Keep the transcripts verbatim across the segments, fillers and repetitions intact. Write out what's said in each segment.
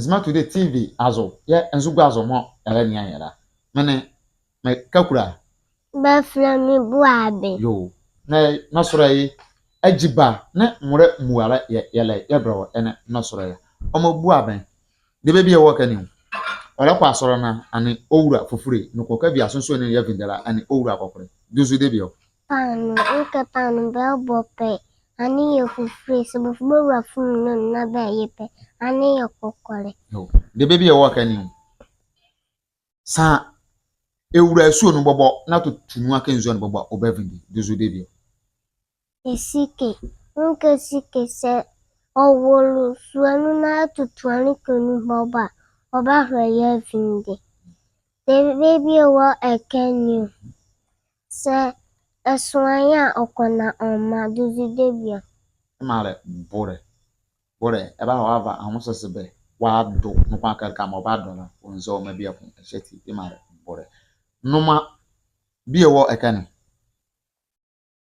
Nzema Today TV azo, yɛɛ nzugua azo mɔɔ ɛlɛnea yɛ la. Me ne, me Kakula. Bɛfɛlɛ me Boaben. Yoo. Na nɔsolɛ ye agyiba nee mɔɔ ɛlɛmua la yɛlɛ yɛbrɛ wɔ ɛnɛ nɔsolɛ ye a. Ɔmaa Boaben. Debie bie ɛwɔ ɛkɛ ne o. Ɔlɛkɔ asɔlɛ na ɛnee ɔwula Fufule noko kɛ bie asonsoleɛ ne yɛvinde la ɛnee ɔwula kɔkɔlɛ. Duzu debie o. Paanu, mekɛ paanu bɛbɔ pɛ. Ɛnee yɛ Fufule, saa bɛfo bɛwula Fufule ne na bɛye pɛ. Ɛnee yɛ kɔkɔlɛ. Yoo. Debie bie ɛwɔ ɛkɛ ne o. Saa ɛwula sua nu bɔbɔ na toto nua kɛ nzua nu bɔbɔ a ɔbavinde. Duzu debie o. Ɛsike, mekɛ ɛsike saa ɔwolo sua nu na toto ɛnee kɛ nu bɔbɔ a ɔbahola ye avinde. Debie bie ɛwɔ ɛkɛ ne o. Saa ɛsoa ye a ɔkɔ na ɔmmaa. Duzu debie o. Ɛmaa lɛ bolɛ. Bolɛ, ɛbahola ɔava anwosesebɛ wɔado noko akee ɛleka mɔɔ ɔbado la, ɔnzia ɔmmaa bieko ɛhye ati, ɛmaa lɛ bolɛ. Numa bie ɛwɔ ɛkɛ ne.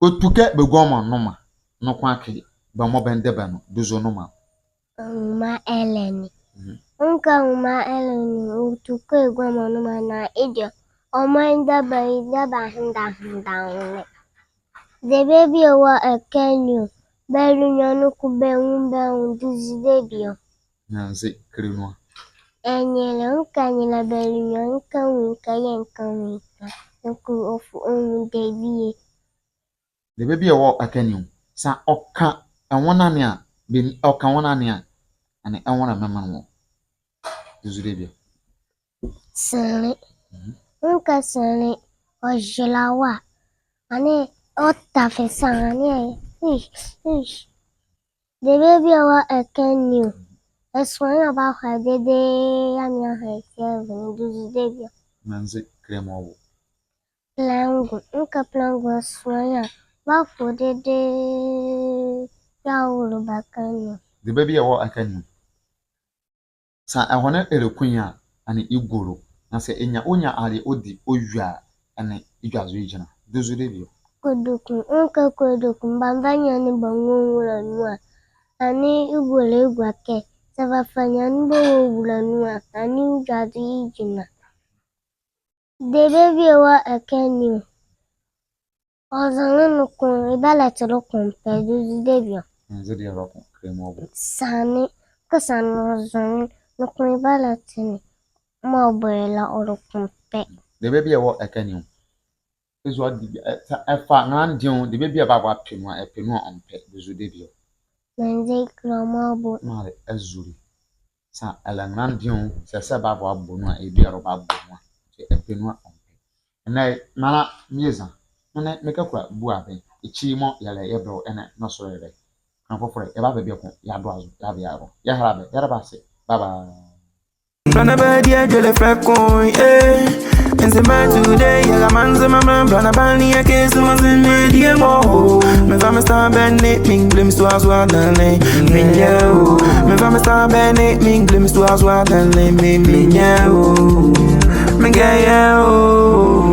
Ɔtu kɛ bɛgua ɔmaa numa noko akee bɛmɔ bɛnde bɛ nu. Duzu numa. Numa ɛlɛne. Mhm. Mekɛ numa ɛlɛne, ɔtu kɛ bɛgua ɔmaa numa na ɛdeɛ ɔmɔ ɛnde bɛ, ɛnde bɛ ahendahendaanwo ne. Debie bie ɛwɔ ɛkɛ ne o. Bɛlunyo noko bɛnwu bɛnwu. Duzu debie o. Nyanze kile nua. Ɛnyelɛ, mekɛ ɛnyelɛ bɛlunyo, mekɛ nwunka yɛɛ mekɛ nwunka. Noko ɔfu ɔnwu debie. Debie bie ɛwɔ ɛkɛ ne o. Saa ɔka ɛnwonane a, bɛ, ɔka ɛnwonane a, ɛnee ɛnwonane mɛmɛne wɔ. Duzu debie o. Senle. Mhm. Mekɛ senle, ɔhyela wɔ a, ɛnee ɔta fɛ saa ɛnee, ish, ish. Debie bie ɛwɔ ɛkɛ ne o. Ɛsoa ye a ɔbahola dedee a meahola ye avinde. Duzu debie o. Nyanze kile mɔɔ bo. Plango, mekɛ plango, ɛsoa ye a ɔbahola dedee a ɔwolo baka ne o. Debie bie ɛwɔ ɛkɛ ne o. Saa ɛhɔne ɛlɛku ye a, ɛnee ɛgulo. Na saa ɛnyia, ɔnyia aleɛ ɔdi ɔyua a, ɛnee ɛdwazo ɛgyinla. Duzu debie o. Kodoku, mekɛ kodoku, bɛava nyia ne bɛnwu ɔnwula nu a, ɛnee ɛgulo ɛgua ɛkɛ. Saa bɛfa nyia ne bɛwɔ ɔnwula nu a, ɛnee ɛdwazo ɛgyinla. Debie bie ɛwɔ ɛkɛ ne o. Ɔzonle noko ɛbalɛte ɛleka pɛ. Duzu debie o. Nze deɛ ɛleka kile mɔɔ bo. Sane, mekɛ sane, ɔzonle noko ɛbalɛte ne mɔɔ bɔle la ɛleka pɛ. Debie bie ɛwɔ ɛkɛ ne o. Ɛzo adi, ɛ, saa ɛfa nrɛlande o, debie bie ɛbava ɛpɛ nu a, ɛpɛ nu a ɔmpɛ. Duzu debie o. Nze kile mɔɔ bo. Ɛmaa lɛ azule. Saa ɛlɛ nrɛlande o, saa ɛsɛ ɛbava ɛbɔ nu a, ɛbiala ɔbabɔ nu a, ɛpɛ nu a ɔmpɛ. Ɛnɛ, mara meyɛ eza, me ne me Kakula Boaben, ekyi mɔɔ yɛlɛ yɛbrɛ wɔ ɛnɛ nɔsolɛ ye la. Kane fofolɛ, yɛbava bieko, yɛado azo, yɛava yɛarɔ. Yɛhela bɛ, yɛda bɛ ase. Bye bye. Bana bɛ deɛ dwelɛ fɛ koe, eh. Nzema Today, yɛlɛ ma Nzema mra, bana bɛ ne yɛ kɛ Nzema Nzema deɛ mɔ o. Menva me star bɛ ne, mengblim so azo adane, menyɛ o. Menva me star bɛ ne, mengblim so azo adane, me, menyɛ o. Mengɛyɛ o.